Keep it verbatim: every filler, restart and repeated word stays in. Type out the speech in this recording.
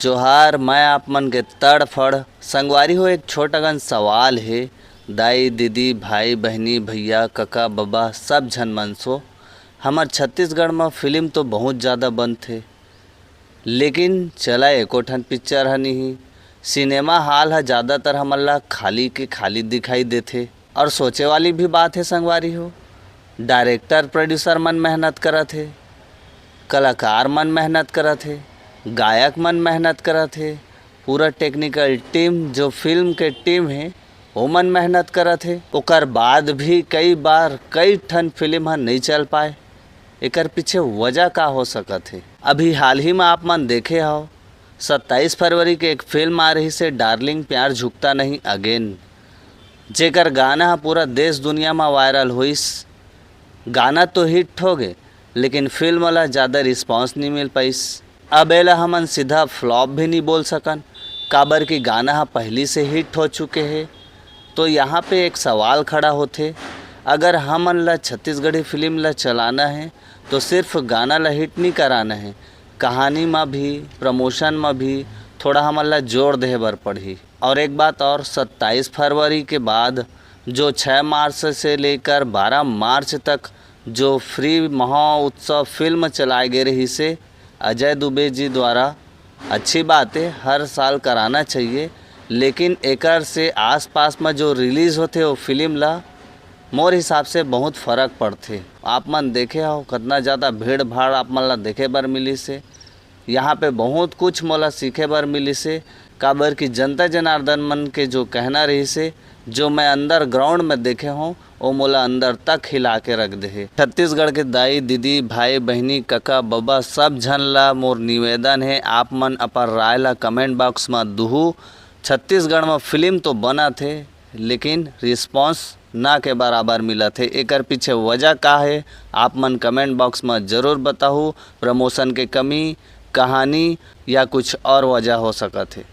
जोहार, मैं आप मन के तड़फड़। संगवारी हो, एक छोट अकन सवाल हे। दाई, दीदी, भाई, बहिनी, भैया, कका, बबा, सब झन मनसो, हमर छत्तीसगढ़ म फिल्म तो बहुत ज़्यादा बनथे, लेकिन चला एको ठन पिक्चर ह नहीं। सिनेमा हॉल ह ज़्यादातर हमन ला खाली के खाली दिखाई देथे। और सोचे वाली भी बात हे संगवारी हो, डायरेक्टर प्रोड्यूसर मन मेहनत करत हे, कलाकार मन मेहनत करत हे, गायक मन मेहनत करत हे, पूरा टेक्निकल टीम जो फिल्म के टीम हे ओमन मेहनत करत हे, ओकर बाद भी कई बार कई ठन फिल्म ह नइ चल पाए। एकर पीछे वजह का हो सकत हे? अभी हाल ही म आप मन देखे हव, सत्ताईस फरवरी के एक फिल्म आ रहिसे डार्लिंग प्यार झुकता नहीं अगेन, जेकर गाना ह पूरा देश दुनिया म वायरल होइस। गाना तो हिट हो गे, लेकिन फिल्म ला ज़्यादा रिस्पॉन्स नहीं मिल पाइस। अब एला हमन सीधा फ्लॉप भी नहीं बोल सकन, काबर कि गाना ह पहली से हिट हो चुके हे। तो यहाँ पे एक सवाल खड़ा होथे, अगर हमन ला छत्तीसगढ़ी फिल्म ला चलाना हे तो सिर्फ गाना ला हिट नहीं कराना हे, कहानी म भी, प्रमोशन म भी थोड़ा हमन ला जोर देहे बर पड़ही। और एक बात और, सत्ताईस फरवरी के बाद जो छः मार्च से लेकर बारह मार्च तक जो फ्री महोत्सव फिल्म चलाए गे रहिसे अजय दुबे जी द्वारा, अच्छी बात है, हर साल कराना चाहिए, लेकिन एकर से आसपास में जो रिलीज होथे वो फिल्म ला, मोर हिसाब से बहुत फर्क पड़थे। आप मन देखे हो कितना ज़्यादा भीड़ भाड़ आप मन ला देखे बर मिलिसे। यहाँ पे बहुत कुछ मोला सीखे बर मिलिसे, काबर कि जनता जनार्दन मन के जो कहना रहिसे, जो मैं अंडरग्राउंड में देखे हों, वो मोला अंदर तक हिला के रख देहे। छत्तीसगढ़ के दाई, दीदी, भाई, बहिनी, कका, बबा, सब झन ला मोर निवेदन हे, आप मन अपन राय ला कमेंट बॉक्स में दुहू। छत्तीसगढ़ में फिल्म तो बनत हे, लेकिन रिस्पॉन्स ना के बराबर मिलत हे। एकर पीछे वजह का हे, आप मन कमेंट बॉक्स में जरूर बताहू। प्रमोशन के कमी, कहानी या कुछ और वजह हो सकत हे।